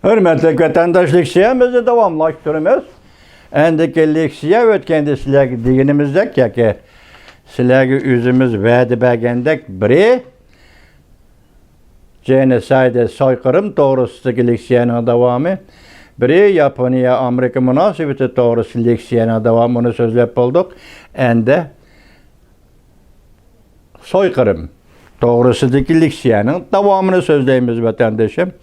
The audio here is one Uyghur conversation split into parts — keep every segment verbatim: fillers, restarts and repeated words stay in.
ھۆرمەتلىك ۋەتەنداش، لېكسىيەمىزنى داۋاملاشتۇرىمىز. ئەندىكى لېكسىيە ئۆتكەندە سىلەرگە دېگىنىمىزدەك ياكى سىلەرگە ئۆزىمىز ۋەدە بەرگەندەك، بىرى جېنوسايد، سويقىرىم توغرىسىدىكى لېكسىيەنىڭ داۋامى، بىرى ياپونىيە ئامېرىكا مۇناسىۋىتى توغرىسىدىكى لېكسىيەنىڭ داۋامىنى سۆزلەپ بولدۇق. ئەندى سويقىرىم توغرىسىدىكى لېكسىيەنىڭ داۋامىنى سۆزلەيمىز، ۋەتەندىشىم.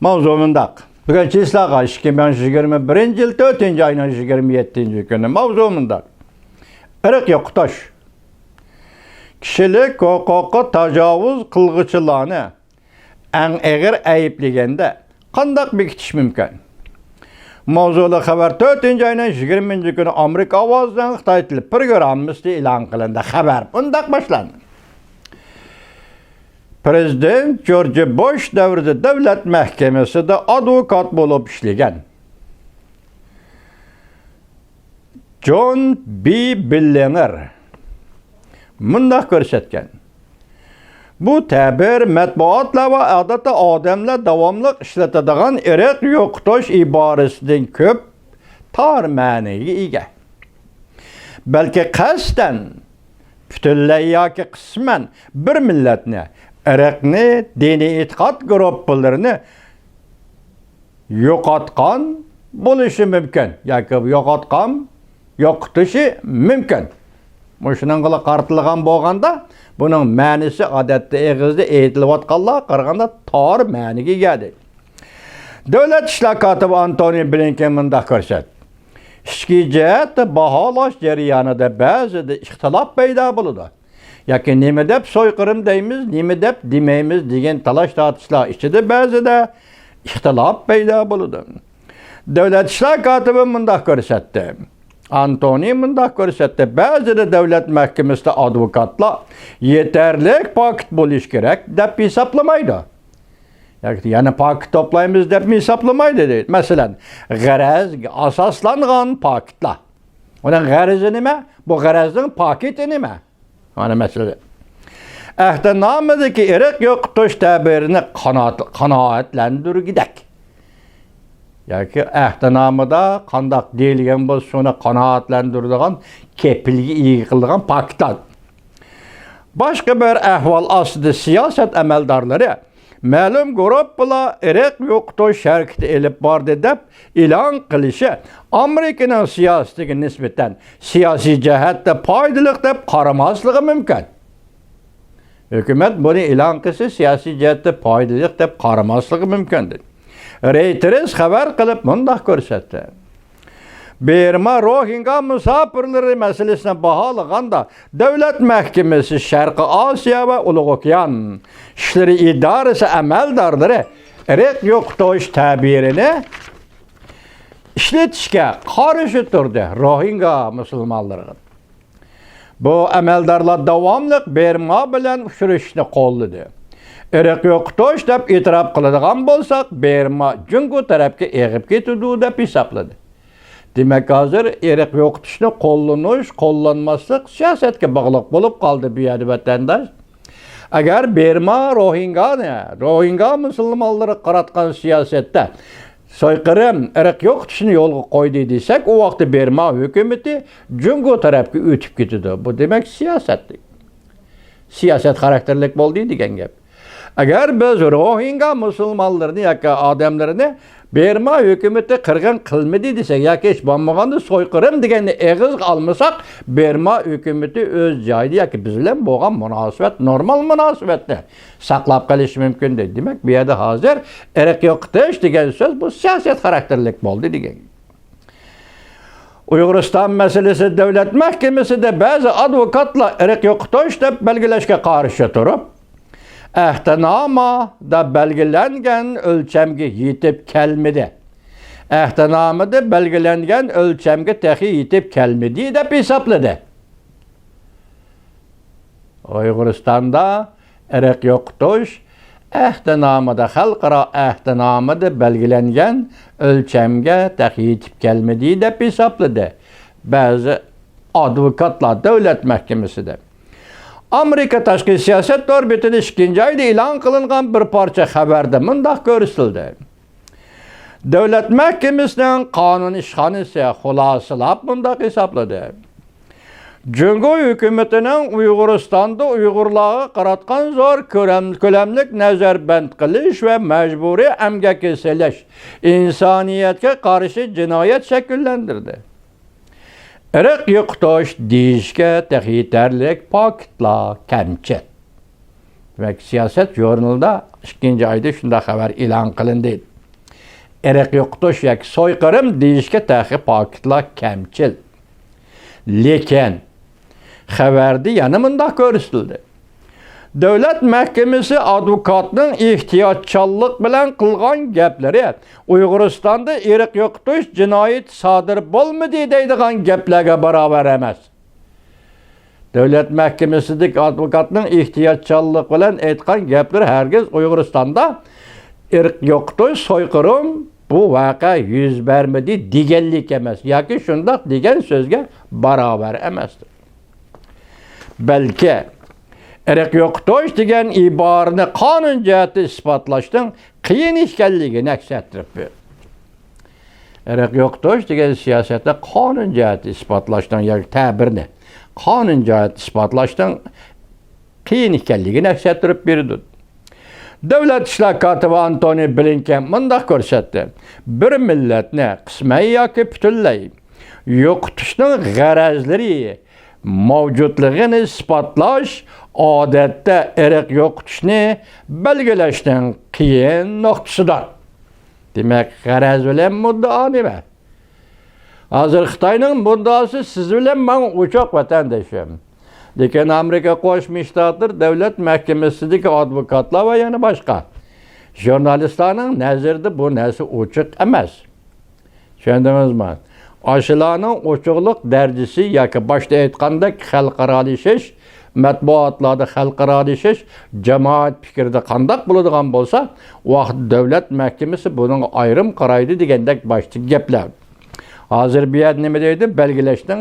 ماۋزۇ مۇنداق. بۈگۈن چىسلاغا ئىككى مىڭ يىگىرمە بىرىنچى يىل تۆتىنچى ئاينىڭ يىگىرمە يەتتىنچى كۈنى. ماۋزۇ مۇنداق. ئىرق يوقىتىش. كىشىلىك ھوقۇققا تاجاۋۇز قىلغۇچىلارنى ئەڭ ئېغىر ئەيىبلىگەندە قانداق بېكىتىش مۇمكىن؟ ماۋزۇلۇق خەۋەر تۆتىنچى ئاينىڭ يىگىرمىنچى كۈنى ئامېرىكا ئاۋازىنىڭ خىتاي تىلى پروگراممىسىدا ئېلان قىلىندى. خەۋەر مۇنداق باشلاندى. پىرېزىدېنت جورج بۇش دەۋرىدە دۆلەت مەھكىمىسىدە ئادۋوكات بولۇپ ئىشلىگەن جون بى بىللىنېر مۇنداق كۆرسەتكەن: بۇ تەبىر مەتبۇئاتلار ۋە ئادەتتە ئادەملەر داۋاملىق ئىشلىتىدىغان ئىرق يوقىتىش ئىبارىسىدىن كۆپ تار مەنىگە ئىگە. بەلكى قەستەن، پۈتۈنلەي ياكى قىسمەن بىر مىللەتنى، ئىرقنى، دىنىي ئېتىقاد گۇرۇپپىلىرىنى يوقاتقان بولۇشى مۇمكىن ياكى يوقاتقان، يوقىتىشى مۇمكىن. مۇشۇنىڭغىلا قارىتىلغان بولغاندا، بۇنىڭ مەنىسى ئادەتتە ئېغىزدا ئېيتىلىۋاتقانلارغا قارىغاندا تار مەنىگە ئىگە. دۆلەت ئىشلار كاتىپى ئانتونى بلىنكېن مۇنداق كۆرسەتتى: ئىچكى جەھەتتە باھالاش جەريانىدا بەزىدە ئىختىلاپ پەيدا بولىدۇ. ياكى نېمە دەپ سويقىرىم دەيمىز، نېمە دەپ دېمەيمىز دېگەن تالاش-تارتىشلار ئىچىدە بەزىدە ئىختىلاپ پەيدا بولىدۇ. دۆلەت ئىشلار كاتىپى مۇنداق كۆرسەتتى. ئانتونى مۇنداق كۆرسەتتى: بەزىدە دۆلەت مەھكىمىسىدە ئادۋوكاتلار يېتەرلىك پاكىت بولۇشى كېرەك دەپ ھېسابلىمايدۇ. ياكى يەنە پاكىت توپلايمىز دەپ ھېسابلىمايدۇ، دەيدۇ. مەسىلەن، غەرەزگە ئاساسلانغان پاكىتلار. ئۇنىڭ غەرىزى نېمە؟ بۇ غەرەزنىڭ پاكىتى نېمە؟ مانا مەسىلە. ئەھدىنامىدىكى ئىرق يوقىتىش تەبىرىنى قانائەت-، قانائەتلەندۈرگۈدەك. ياكى ئەھدىنامىدا قانداق دېيىلگەن بولسا، شۇنى قانائەتلەندۈرىدىغان، كېپىلگە ئىگە قىلىدىغان پاكىتلار. باشقا بىر ئەھۋال ئاستىدا سىياسەت ئەمەلدارلىرى مەلۇم گۇرۇپپىلار ئىرق يوقىتىش ھەرىكىتى ئېلىپ باردى دەپ ئېلان قىلىشى ئامېرىكىنىڭ سىياسىتىگە نىسبەتەن سىياسىي جەھەتتە پايدىلىق دەپ قارىماسلىقى مۇمكىن. ھۆكۈمەت بۇنى ئېلان قىلسا، سىياسىي جەھەتتە پايدىلىق دەپ قارىماسلىقى مۇمكىن، دېدى. رېيتېرس خەۋەر قىلىپ مۇنداق كۆرسەتتى: بىرما روھىنگا مۇساپىرلىرى مەسىلىسىنى باھالىغاندا، دۆلەت مەھكىمىسى شەرقىي ئاسىيا ۋە ئۇلۇغ ئوكيان ئىشلىرى ئىدارىسى ئەمەلدارلىرى ئىرق يوقىتىش تەبىرىنى ئىشلىتىشكە قارشى تۇردى، روھىنگا مۇسۇلمانلىرىغا. بۇ ئەمەلدارلار داۋاملىق بىرما بىلەن ئۇچرىشىشنى قوللىدى. ئىرق يوقىتىش دەپ ئېتىراپ قىلىدىغان بولساق، بىرما جۇڭگو تەرەپكە ئېغىپ كېتىدۇ دەپ ھېسابلىدى. دېمەك، ھازىر ئىرق يوقىتىشنى قوللىنىش، قوللانماسلىق سىياسەتكە باغلىق بولۇپ قالدى بۇ يەردە، ۋەتەنداش. ئەگەر بىرما روھىنگانى، روھىنگا مۇسۇلمانلىرىغا قاراتقان سىياسەتتە سويقىرىم، ئىرق يوقىتىشنى يولغا قويدى دېسەك، ئۇ ۋاقىتتا بىرما ھۆكۈمىتى جۇڭگو تەرەپكە ئۆتۈپ كېتىدۇ. بۇ دېمەك سىياسەت. سىياسەت خاراكتېرلىك بولدى دېگەن گەپ. ئەگەر بىز روھىنگا مۇسۇلمانلىرىنى ياكى ئادەملىرىنى بىرما ھۆكۈمىتى قىرغىن قىلمىدى دېسەك ياكى ھېچ بولمىغاندا سويقىرىم دېگەننى ئېغىزغا ئالمىساق، بىرما ھۆكۈمىتى ئۆز جايىدا ياكى بىز بىلەن بولغان مۇناسىۋەت، نورمال مۇناسىۋەتنى ساقلاپ قېلىشى مۇمكىن دەيدۇ. دېمەك، بۇ يەردە ھازىر ئىرق يوقىتىش دېگەن سۆز بۇ سىياسەت خاراكتېرلىك بولدى دېگەن. ئۇيغۇرىستان مەسىلىسى دۆلەت مەھكىمىسىدە بەزى ئادۋوكاتلار ئىرق يوقىتىش دەپ بەلگىلەشكە قارشى تۇرۇپ، ئەھدىنامىدا بەلگىلەنگەن ئۆلچەمگە يېتىپ كەلمىدى. ئەھدىنامىدا بەلگىلەنگەن ئۆلچەمگە تېخى يېتىپ كەلمىدى دەپ ھېسابلىدى. ئۇيغۇرىستاندا ئىرق يوقىتىش ئەھدىنامىدا، خەلقئارا ئەھدىنامىدا بەلگىلەنگەن ئۆلچەمگە تېخى يېتىپ كەلمىدى دەپ ھېسابلىدى بەزى ئادۋوكاتلار دۆلەت مەھكىمىسىدە. ئامېرىكا تاشقى سىياسەت تور بېتىدە ئىككىنچى ئايدا ئېلان قىلىنغان بىر پارچە خەۋەردە مۇنداق كۆرسىتىلدى: دۆلەت مەھكىمىسىنىڭ قانۇن ئىشخانىسى خۇلاسىلاپ مۇنداق ھېسابلىدى: جۇڭگو ھۆكۈمىتىنىڭ ئۇيغۇرىستاندا ئۇيغۇرلارغا قاراتقان زور كۆرەم-، كۆلەملىك نەزەربەند قىلىش ۋە مەجبۇرىي ئەمگەككە سېلىش ئىنسانىيەتكە قارشى جىنايەت شەكىللەندۈردى. ئىرق يوقىتىش دېيىشكە تېخى يېتەرلىك پاكىتلار كەمچىل. دېمەك، سىياسەت ژۇرنىلىدا ئىككىنچى ئايدا شۇنداق خەۋەر ئېلان قىلىندى. ئىرق يوقىتىش ياكى سويقىرىم دېيىشكە تېخى پاكىتلار كەمچىل. لېكىن، خەۋەردە يەنە مۇنداق كۆرسىتىلدى: دۆلەت مەھكىمىسى ئادۋوكاتنىڭ ئېھتىياتچانلىق بىلەن قىلغان گەپلىرى ئۇيغۇرىستاندا ئىرق يوقىتىش جىنايىتى سادىر بولمىدى دەيدىغان گەپلەرگە باراۋەر ئەمەس. دۆلەت مەھكىمىسىدىكى ئادۋوكاتنىڭ ئېھتىياتچانلىق بىلەن ئېيتقان گەپلىرى ھەرگىز ئۇيغۇرىستاندا ئىرق يوقىتىش، سويقىرىم، بۇ ۋەقە يۈز بەرمىدى دېگەنلىك ئەمەس ياكى شۇنداق دېگەن سۆزگە باراۋەر ئەمەستۇر. بەلكى ئىرق يوقىتىش دېگەن ئىبارىنى قانۇن جەھەتتە ئىسپاتلاشنىڭ قىيىن ئىكەنلىكىنى ئەكس ئەتتۈرۈپ بېرىدۇ. ئىرق يوقىتىش دېگەن سىياسەتنى قانۇن جەھەتتە ئىسپاتلاشنىڭ ياكى تەبىرنى قانۇن جەھەتتە ئىسپاتلاشنىڭ قىيىن ئىكەنلىكىنى ئەكس ئەتتۈرۈپ بېرىدۇ. دۆلەت ئىشلار كاتىپى ئانتونى بلىنكېن مۇنداق كۆرسەتتى: بىر مىللەتنى قىسمەن ياكى پۈتۈنلەي يوقىتىشنىڭ غەرەزلىرى مەۋجۇتلۇقىنى ئىسپاتلاش، ئادەتتە، ئىرق يوقىتىشنى بەلگىلەشنىڭ قىيىن نۇقتىسىدۇر. دېمەك، غەرەز بىلەن مۇددىئا نېمە؟ ھازىر خىتاينىڭ مۇددىئاسى سىز بىلەن ماڭا ئوچۇق، ۋەتەندىشىم. لېكىن ئامېرىكا قوشما شتاتلىرى دۆلەت مەھكىمىسىدىكى ئادۋوكاتلار ۋە يەنە باشقا ژۇرنالىستلارنىڭ نەزىرىدە بۇ نەرسە ئوچۇق ئەمەس. چۈشەندىڭىزمۇ؟ ئاشۇلارنىڭ ئوچۇقلۇق دەرىجىسى ياكى باشتا ئېيتقاندەك خەلقئارالىشىش، مەتبۇئاتلاردا خەلقئارالىشىش، جامائەت پىكرىدە قانداق بولىدىغان بولسا، ئۇ ۋاقىتتا دۆلەت مەھكىمىسى بۇنىڭغا ئايرىم قارايدۇ دېگەندەك باشتىكى گەپلەر. ھازىر بۇ يەردە نېمە دەيدۇ؟ بەلگىلەشنىڭ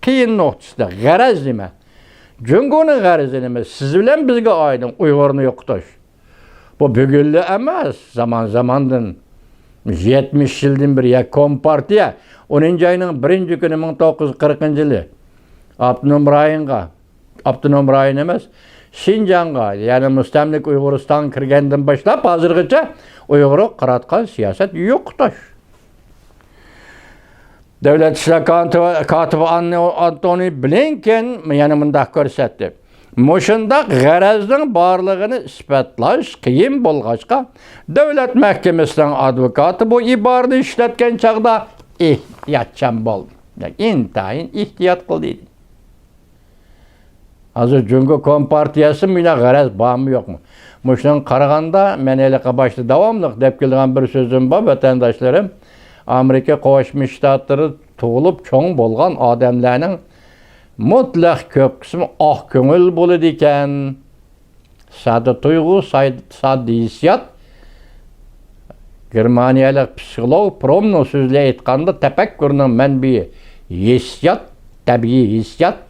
قىيىن نۇقتىسىدا. غەرەز نېمە؟ جۇڭگونىڭ غەرىزى نېمە؟ سىز بىلەن بىزگە ئايدىڭ، ئۇيغۇرنى يوقىتىش. بۇ بۈگۈنلا ئەمەس، زامان-زاماندىن، يەتمىش يىلدىن بېرى يا كومپارتىيە ئونىنچى ئاينىڭ بىرىنچى كۈنى مىڭ توققۇز يۈز قىرىقىنچى يىلى ئاپتونوم رايونغا، ئاپتونوم رايون ئەمەس، شىنجاڭغا، يەنى مۇستەملىكە ئۇيغۇرىستانغا كىرگەندىن باشلاپ ھازىرغىچە ئۇيغۇرغا قاراتقان سىياسەت يوقىتىش. دۆلەت ئىشلار كاتىپى، كاتىپى ئاننى-، ئانتونى بلىنكېن يەنە مۇنداق كۆرسەتتى: مۇشۇنداق غەرەزنىڭ بارلىقىنى ئىسپاتلاش قىيىن بولغاچقا، دۆلەت مەھكىمىسىنىڭ ئادۋوكاتى بۇ ئىبارىنى ئىشلەتكەن چاغدا ئېھتىياتچان بول، ئىنتايىن ئېھتىيات قىل دېدى. ھازىر جۇڭگو كومپارتىيەسىمۇ مۇنداق غەرەز بارمۇ يوقمۇ؟ مۇشۇنىڭغا قارىغاندا، مەن ھېلىقى باشتا داۋاملىق دەپ كېلىدىغان بىر سۆزۈم بار، ۋەتەنداشلىرىم. ئامېرىكا قوشما شتاتلىرىدا تۇغۇلۇپ چوڭ بولغان ئادەملەرنىڭ مۇتلەق كۆپ قىسمى ئاق كۆڭۈل بولىدىكەن. ساددا تۇيغۇ، ساي-، ساددا ھېسسىيات. گېرمانىيەلىك پسىخولوگ پرومنىڭ سۆزىدە ئېيتقاندا، تەپەككۇرنىڭ مەنبىيى ھېسسىيات، تەبىئىي ھېسسىيات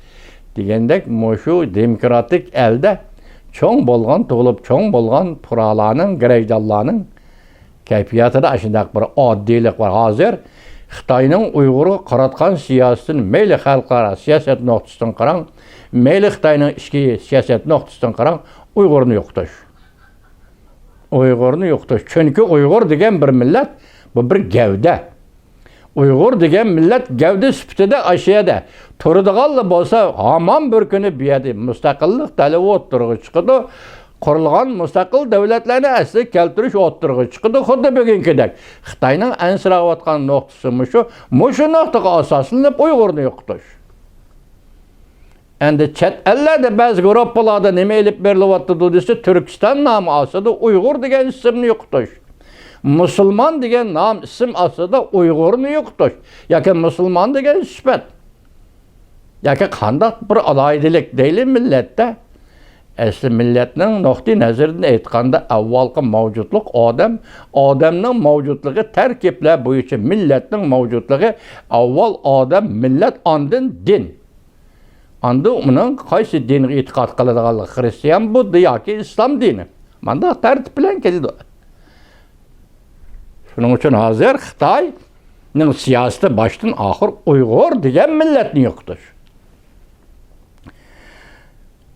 دېگەندەك، مۇشۇ دېموكراتىك ئەلدە چوڭ بولغان، تۇغۇلۇپ چوڭ بولغان پۇقرالارنىڭ، گىرەجدانلارنىڭ كەيپىياتىدا ئاشۇنداق بىر ئاددىيلىق بار. ھازىر خىتاينىڭ ئۇيغۇرغا قاراتقان سىياسىتىنى مەيلى خەلقئارا سىياسەت نۇقتىسىدىن قاراڭ، مەيلى خىتاينىڭ ئىچكى سىياسەت نۇقتىسىدىن قاراڭ، ئۇيغۇرنى يوقىتىش. ئۇيغۇرنى يوقىتىش. چۈنكى ئۇيغۇر دېگەن بىر مىللەت، بۇ بىر گەۋدە. ئۇيغۇر دېگەن مىللەت گەۋدە سۈپىتىدە ئاشۇ يەردە تۇرىدىغانلا بولسا، ھامان بىر كۈنى بۇ يەردە مۇستەقىللىق تەلىپى ئوتتۇرىغا چىقىدۇ، قۇرۇلغان مۇستەقىل دۆلەتلەرنى ئەسلىگە كەلتۈرۈش ئوتتۇرىغا چىقىدۇ، خۇددى بۈگۈنكىدەك. خىتاينىڭ ئەنسىرەۋاتقان نۇقتىسى مۇشۇ، مۇشۇ نۇقتىغا ئاساسلىنىپ ئۇيغۇرنى يوقىتىش. ئەمدى چەت ئەللەردە بەزى گۇرۇپپىلاردا نېمە ئېلىپ بېرىلىۋاتىدۇ دېسە، تۈركىستان نامى ئاستىدا ئۇيغۇر دېگەن ئىسىمنى يوقىتىش، مۇسۇلمان دېگەن نام ئىسىم ئاستىدا ئۇيغۇرنى يوقىتىش ياكى مۇسۇلمان دېگەن سۈپەت ياكى قانداق بىر ئالاھىدىلىك دەيلى مىللەتتە. ئەسلى مىللەتنىڭ نۇقتىئى نەزىرىدىن ئېيتقاندا، ئاۋۋالقى مەۋجۇتلۇق ئادەم، ئادەمنىڭ مەۋجۇتلۇقى تەركىبلەر بويىچە مىللەتنىڭ مەۋجۇتلۇقى ئاۋۋال ئادەم، مىللەت، ئاندىن دىن. ئاندىن ئۇنىڭ قايسى دىنغا ئېتىقاد قىلىدىغانلىقى، خرىستىيان، بۇددا ياكى ئىسلام دىنى. مانداق تەرتىپ بىلەن كېلىدۇ. شۇنىڭ ئۈچۈن ھازىر خىتاينىڭ سىياسىتى باشتىن ئاخىر ئۇيغۇر دېگەن مىللەتنى يوقىتىش.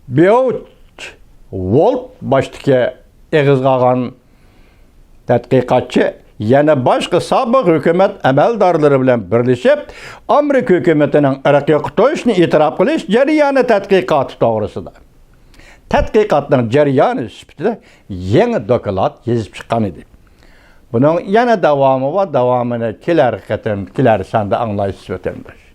بيوچ ۋولت باشتىكى ئېغىزغا ئالغان تەتقىقاتچى يەنە باشقا سابىق ھۆكۈمەت ئەمەلدارلىرى بىلەن بىرلىشىپ، ئامېرىكا ھۆكۈمىتىنىڭ ئىرقىي قۇتۇلۇشنى ئېتىراپ قىلىش جەريانى تەتقىقاتى توغرىسىدا تەتقىقاتنىڭ جەريانى سۈپىتىدە يېڭى دوكلات يېزىپ چىققان ئىدى. بۇنىڭ يەنە داۋامى بار، داۋامىنى كېلەر قېتىم، كېلەر ساندا ئاڭلايسىز، ۋەتەنداش.